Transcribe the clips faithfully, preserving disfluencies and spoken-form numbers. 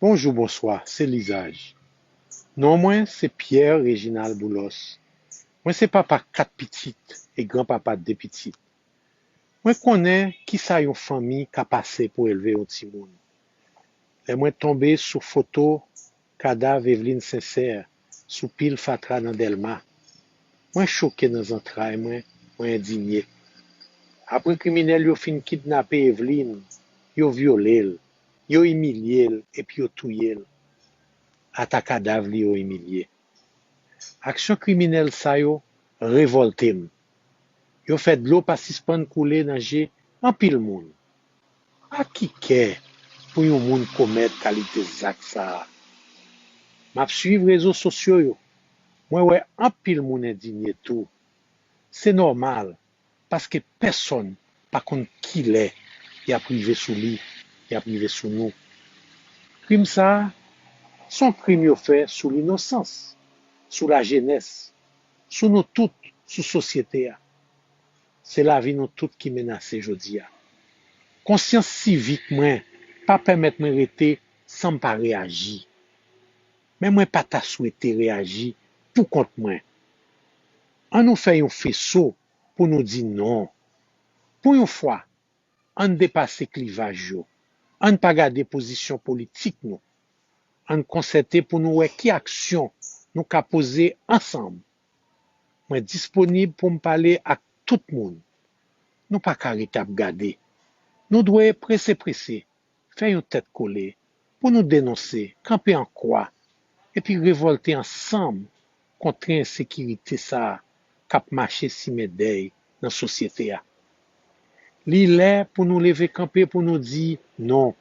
Bonjou, bonswa, se Lizaj. Non mwen se Pierre Reginald Boulos. Mwen se papa kat pitit e granpapa de pitit. Mwen konnen kisa yon fanmi ka pase pou elve yon timoun. Lè mwen tonbe sou foto kadav Eveline Sincère sou pil fatra nan Dèlma, mwen choke nan zantray mwen, mwen endinye. Apre kriminèl yo fin kidnape Eveline, yo vyole l, yo imilye l epi yo touye l. Ata kadav li yo imilye. Aksyon kriminèl sa yo revòlte m. Yo fè dlo pa sispann koule nan je anpil moun. A ki kè pou yon moun komèt kalite zak sa a? M ap swiv rezo sosyo yo. Mwen wè anpil moun endinye tou. Se nòmal, paske pèsonn pa konn kilè y ap rive sou li, y ap rive sou nou. Krim sa a, se yon krim yo fè sou linosans, sou lajenès, sou nou tout, sou sosyete a. Se lavi nou tout ki menase jodi a. Konsyans sivik mwen pa pèmèt mwen rete san m pa reyaji. Men mwen pa ta swete reyaji pou kont mwen. Ann nou fè yon feso pou nou di non. Pou yon fwa, ann depase klivaj yo. Ann pa gade pozisyon politik nou. Ann konsète pou nou wè ki aksyon nou ka poze ansanm. Mwen disponib pou m pale ak tout moun. Nou pa ka ret ap gade. Nou dwe prese prese, fè yon tèt kole, pou nou denonse, kanpe an kwa, epi revòlte ansanm kont ensekirite sa a k ap mache simen dèy nan sosyete a. Li lè pou nou leve kanpe pou nou di non.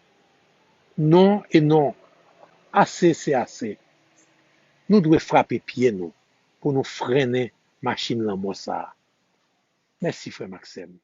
Non e non. Ase se ase. Nou dwe frape pye nou pou nou frennen machin lanmò sa a. Mèsi frè m ak sè m.